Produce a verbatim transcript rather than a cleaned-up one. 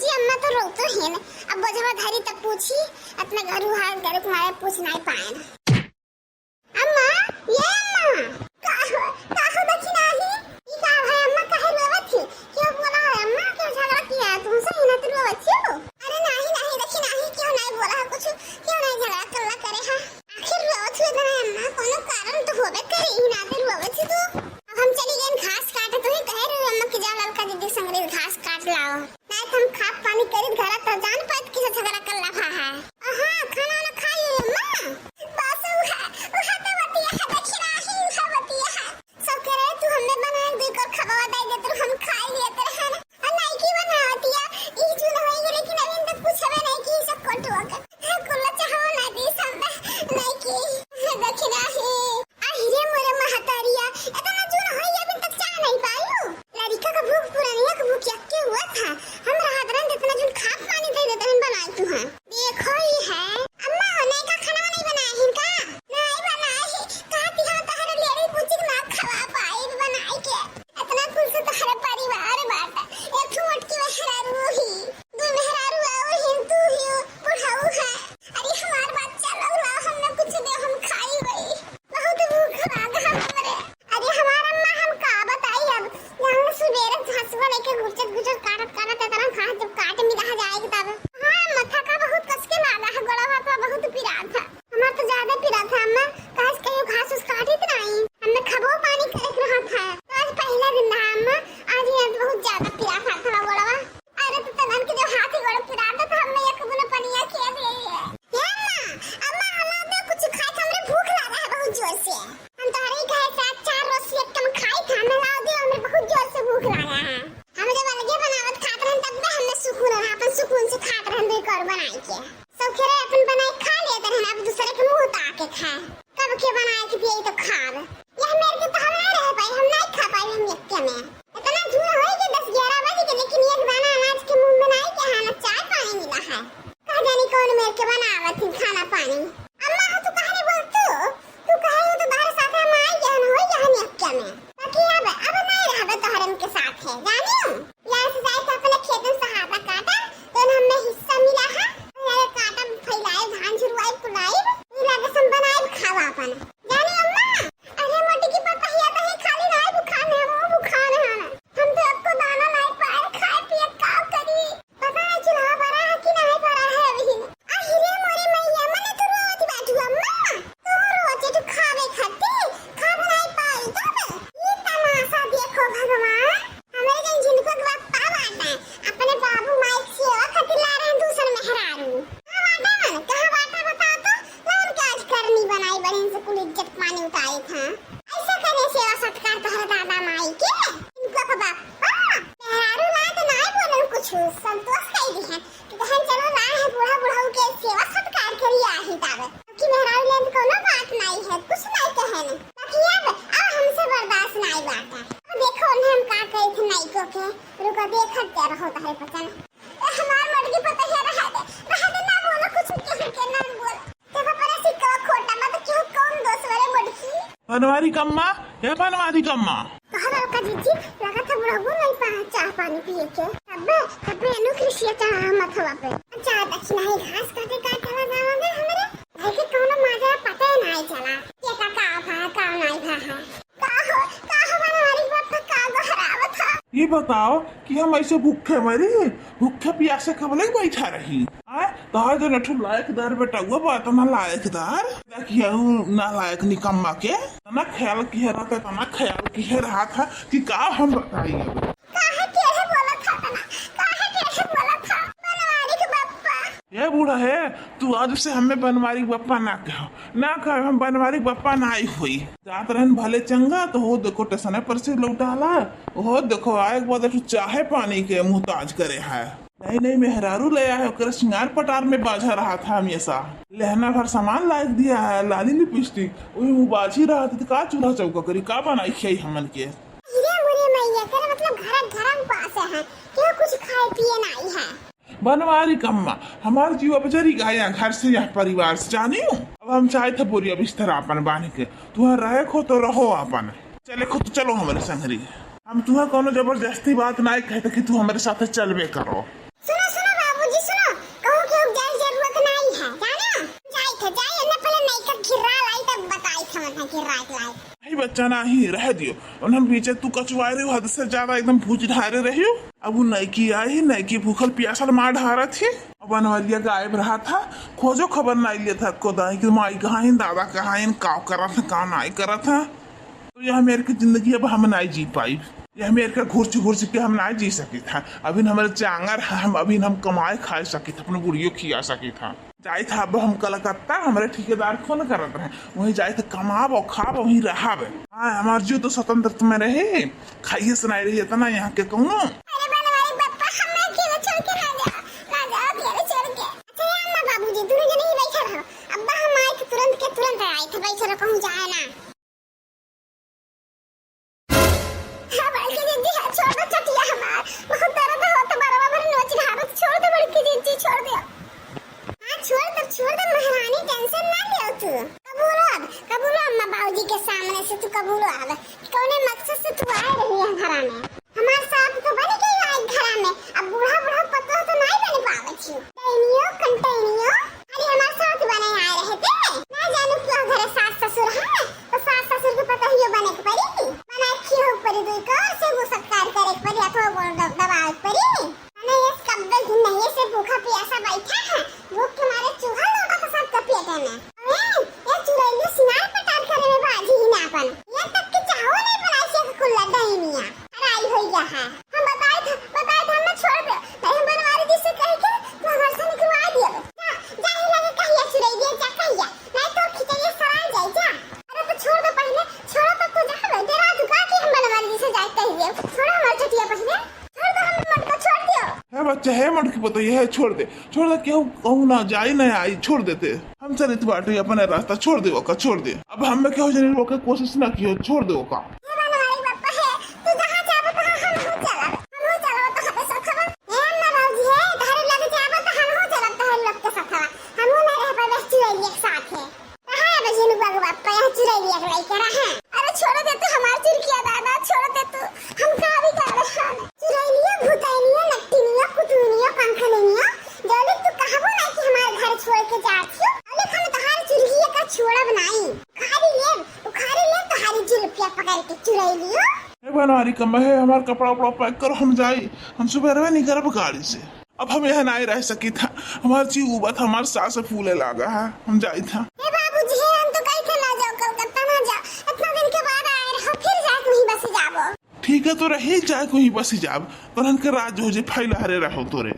जी अम्मा तो रोतो है ना, अब बोझवा धरी तब पूछी, अपने घरू हाल करे तुम्हारे पूछ नहीं पाए ना। अम्मा, ये अम्मा, का हो, का हो दखिनाही? ई का है अम्मा, काहे रोवत ही? क्यों बोला है अम्मा, क्यों झगड़ा किया है तुमसे? ही ना तो रोवत ही हो। अरे नहीं, नहीं दखिनाही, क्यों नहीं बोला है कुछ, क्यों नहीं झगड़ा कल्ला करे है? आखिर रोवत हुए तो नहीं अम्मा, कोनो कारण तो होबे करे, ही ना तो रोवत ही तू। अब हम चली गए घास काटे, तो ही कहे रहे अम्मा कि जाओ ललका दीदी संगरी घास काट लाओ। नहीं तो हम खाब पानी करीत घरा तो जान पाइत किसे झगड़ा कल्ला भा है। हाँ, खाना वाना खाई अम्मा? बस उहे, उहे तो बतिया है, दखिनाही उहे बतिया है। सब कह रहे तू हमें बना दे कर खबवा दे दे तो हम खाई लिए तेरे है ना। और नहीं की बनावतिया, ई जुन होई गेले कि नवीन तो पूछबे नहीं की सब कोटवा के। कुल्ला चाहो ना दी सब नहीं की। दखिनाही। अरे मोरे महतारिया, इतना जुन होई अभी तक चाह नहीं पायू। लड़का का भूख पुरानिया का भूख यक्के हुआ था। हम रात रंग इतना जुन खाब पानी दे देते हैं बनाई तू है। देखो ही है। अम्मा, नहीं का खाना नहीं बनाए हैं का? नहीं बनाए हैं। कहा कि हम तहरे लेड़ी पूछी ना खवा पाई बनाए के। इतना कुल से तहरे परिवार बाटा। एक ठो मोटकी मेहरारू ही। दो मेहरारू और हिंदू ही, बुढ़ाऊ है। अरे हमार बच्चा लोग ला, हम ना कुछ दे, हम खाई वही। बहुत भूख लाग है हमरे। अरे हमार अम्मा, हम का बताई अब, जहाँ सुबेरे हंसुआ लेके गुचत गुचत काटत काटत इतना घास जब काट मिला जाए तब। हाँ, माथा का बहुत कस के लागा है, गोड़वा तो बहुत पिरात है। हमार तो ज्यादा पिरात है अम्मा, काहे से कहियो घास उस काटित नहीं, हमने खबो पानी करे के रहत है। तो आज पहला दिन रहा अम्मा, आज यहाँ बहुत ज्यादा पिरात है थोड़ा गोड़वा। अरे तो तनन के जो हाथी गोड़ पिरात है तो हमने एक बुना पनिया किया दे। हे अम्मा, अम्मा हला दे कुछ खाए, हमरे भूख लागा है बहुत जोर से। हम तोहरे ही कहे साथ चार रोज से कम खाई था, हमें लाओ दे, हमें बहुत जोर से भूख लागा है। हम जब अलगे बनावत खात रहन तब में हमें सुकून रहा, अपन सुकून से खात रहन दो एक और बनाई के। सब खेरे अपन बनाए खा लेते रहन, अब दूसरे के मुंह ताके खाए। कब के बनाए के पिए तो खाब। यह मेरे के तो हम नहीं रह पाई, हम नहीं खा पाई हम यक्के में। इतना दूर होई के दस ग्यारह बज के, लेकिन एक दाना अनाज के मुंह में नहीं के हालत चाय पानी मिला है। कह जानी कौन मेरे के बनावत ही खाना पानी। अम्मा हो तू कहे नहीं बोलतू? तू कहे हो तो बाहर साथ हम आई गए न होई गए हम यक्के में। बाकी अब, अब नहीं रहबे तोहरन के साथ है, जानियो? यहाँ से जाए तो अपने खेतन से हाथा काटा, तो हमने हिस्सा मिला है। यहाँ काटा फैलाए, धान झुरवाए, पुलाए, ये लगे सम बनाए खावा अपन। जानियो अम्मा, अरे मोटी की पतहिया तो है, खाली नहीं बुखार है, वो बुखार है ना। हम तो आपको दाना नहीं पाए, खाए पिए का करी। पता नहीं चुनाव बड़ा है कि नहीं बड़ा है अभी। अहिरे मोरे मैया, मने तू रोवत बाटू अम्मा। तू रोवत तू खावे खाती, खावे नहीं पाई तब। ये तमाशा देखो भगवान, हमरे जन जिनको बप्पा बाटा, अपने बाबू माई के सेवा खातिर ला रहे हैं दूसर मेहरारू। कहाँ बाटा मन, कहाँ बाटा बताओ तो? लान के आज करनी बनाई बहन से कुल इज्जत पानी उतारे था। ऐसा करे सेवा सत्कार तोहरे दादा माई के, इनको के बप्पा। मेहरारू लाए तो नाई बोलन कुछ, संतोष कई दी है कि कहन चलो लाए हैं बूढ़ा बुढ़ऊ के सेवा सत्कार के लिए आही तावे। कि मेहरारू ले तो कोनो बात नाई है, कुछ नाई कहन। बाकी अब, अब हमसे बर्दाश्त नाई बात है। अब देखो उन्हें हम का कही थे नाई को के, रुको देखत क्या रहो तहरे पचन। ए हमार मटकी पता है रहा दे, रहा दे ना बोलो कुछ के के ना बोल। देखो पर सिक्का खोटा मत क्यों कौन दोष वाले मटकी। बनवारी कम्मा, हे बनवारी कम्मा। कहा ललका जीजी, लगा था बुढ़ऊ नहीं पा चाह पानी पिए के। अबे, अबे अनु कृषिया चाह मत हवा पे। अच्छा, दक्षिणा ही घास काटे काटे लगावा दे हमरे। भाई के कौनो माजरा पता ही नहीं चला। ये का, का भा, का नहीं भा है। का हो, का हो बनवारी बाप का, का गोहरावत है? ये बताओ कि हम ऐसे भूखे मरी, भूखे प्यासे कब लग बैठा रही? आय, तोहर जो नठू लायकदार बेटा हुआ बा, तना लायकदार, देखिए हूँ ना लायक निकम्मा के, तना ख्याल किहे रहता, तना ख्याल किहे रहा था कि का हम बताई अब। काहे टेढ़े बोलत ह तना? काहे टेढ़े बोलत ह? बनवारी के बप्पा। ए बूढ़ा हे, तू आज से हमें बनवारी बप्पा ना कहो, ना कहो, हम बनवारी बप्पा ना आई होई। जात रहन भले चंगा, तो हो देखो टेसने पर से लौटाला, हो देखो आए के बाद तू चाहे पानी के मुहताज करे है। नहीं, नहीं, मेहरारू ले आए, ओकरे सिंगार पटार में बाझा रहा था हमेशा। लहना भर सामान लायक दिया है, लाली लिपस्टिक, वही मुँह बाझी रहा था, तो का चूल्हा चौका करी, का बनाई खियाई हमन के? हीरे मुरे मैया, तेरा मतलब घर, घर उपास है, क्यों कुछ खाए पिए नहीं है? बनवारी कम्मा, हमार जीव अब जरी गया घर से, यह परिवार से, जानियो? अब हम चाहे थे बोरिया बिस्तर आपन बांध के, तुहर रहे खो तो रहो आपन, चले खो तो चलो हमारे संगरी। हम तुहर कोनो जबरदस्ती बात नाई कहते कि तू हमारे साथ चलबे करो। सुनो, के रात लाए। नहीं बच्चा, नहीं, रह दियो। उन्हन बीचे तू कचुआए रहियो, हद से ज्यादा एकदम भूज ढारे रहियो। अब उ नइकी आई, नइकी भूखल पियासल मार ढारत ही। अब बनवरिया गायब रहा था, खोजो खबर नाई लेत था, को दाई के माई कहाँ हैं, दादा कहाँ हैं, का करत हैं, का नाई करत हैं। तो यह मेर के जिंदगी अब हम नाई जी पाइब। यह मेर के घुर्च घुर्च के हम नाई जी सकित है। अभी हमरे चांगर है, हम अभी हम कमाए खाए सकित, अपने बुढ़ियो खिया सकित है। जाइत ह अब हम कलकत्ता, हमरे ठेकेदार फोन करत रहे, वहीं जाइत ह कमाब और खाब, वहीं रहब। हाँ, हमार जीव तो स्वतंत्र में रहे, खाइए से नाई रही इतना यहाँ के कौनो। अरे बनवारी बप्पा, हमरा अकेले छोड़ के ना जाओ, ना जाओ अकेले छोड़ के। अच्छा, ये अम्मा बाबूजी, दोनों जने ही बैठे रहो। अब्बा हम आए थे तुरंत के तुरंत आए थे, बैठे रहो, कहूँ जाए ना। हाँ, बड़की दीदी, हाँ, छोड़ दो चटिया हमार। बहुत दर्द होत, बरवा भर नोच घावत। छोड़ दो बड़की दीदी, छोड़ दो। हाँ, छोड़ दो, छोड़ दो महारानी, tension ना लो तू। कबूलो अब, कबूलो अम्मा बाबूजी के सामने से तू कबूलो अब। कौने मकसद से तू आए रही है घरा में? हमार साथ तो बन गई आज घरा में, अब बूढ़ा बूढ़ा पतोह तो नहीं बन पावत ही। डैनियो, कंटैनियो, खाली हमार साथ बने आए रहे थे। ना जानू क्यों घरे सास ससुर है, तो सास ससुर के पतोहियो बने के पड़ी, बना के खियो के पड़ी, दुई को सेवा सत्कार करे के पड़ी, अथवा गोड़ दब-, दबावे के पड़ी। अने ये कब्बे दिन नहीं से भूखा पियासा बैठा है, भूख के मारे चूहा लौटा था सबके पेटे में। अरे, ये चुड़ैलियो सिंगार पटार करे में बाजी ही ना अपन। ये तक के चाहो नहीं बनाई से कुल्ला डैनिया। अरे आई होई गया है। हम बताए थे, बताए थे, हमें छोड़ दे। नहीं हम बनवारी जी से कह के तू घर से निकलवा दियो। जा, जा ही लगे कहिया चुड़ैलिया, जा कहिया। नहीं तो खिचड़िया सराय जाए, जा। अरे तो छोड़ दे पहले, छोड़ो तो तू जा, डरा दुका के हम बनवारी जी से जाए कह दियो। छोड़ो हमार चटिया पहले। छोड़ दो हम मटका, छोड़ दियो। है बच्चा, है मटकी पतोहिया, है, छोड़ दे, छोड़ दे, केहू कहूँ ना जाई ना आई, छोड़ देते। हम चलित बाटे अपने रास्ता, छोड़ दे ओका, छोड़ दे। अब हमें केहू जने रोके कोशिश ना कियो, छोड़ दे ओका। हे बनवारी बप्पा हे, तू जहाँ जाबो तहाँ हम हो चलब, हम हो चलब तोहरे साथ। ए अम्मा बाबूजी हे, तोहरे लगे जाबो त हम हो चलब तोहरे लोग के साथ, हम ना रह पाबे चुड़ैलिया के साथ है। कहाँ है बजनू बाबू बाप्पा, यहाँ चुड़ैलिया के लइके रहे। अरे छोड़ दे तू हमार चुरकिया दादा, छोड़ दे तू, हम का भी कर रहे हैं। चुड़ैलिया, भुतैनिया, नकटिनिया, कुतुनिया, पंखनिया, जौले तू कहबो ना कि हमार घर छोड़ के जात हो, औले हम तोहार चुरकिया का छोड़ब नाई। उखाड़ी लेब, उखाड़ी लेब तोहारी जुल्फिया पकड़ के चुड़ैलियो। हे बनवारी कम्मा हे, हमार कपड़ा उपड़ा pack करो, हम जाई, हम सुबह निकलब गाड़ी से। अब हम यहाँ नाई रह सकी था, हमार जीव उबत, हमार सांस फूले लागा है, हम जाई था। हे बाबूजी, हे हम तो कही थे ना जाओ कलकत्ता, ना जाओ, इतना दिन के बाद आए रहो, फिर जाए कहीं बस जाबो। ठीक है, तो रही जाए कहीं बस जाब, तोरन के राज हो जे फैला हरे रहो तोरे।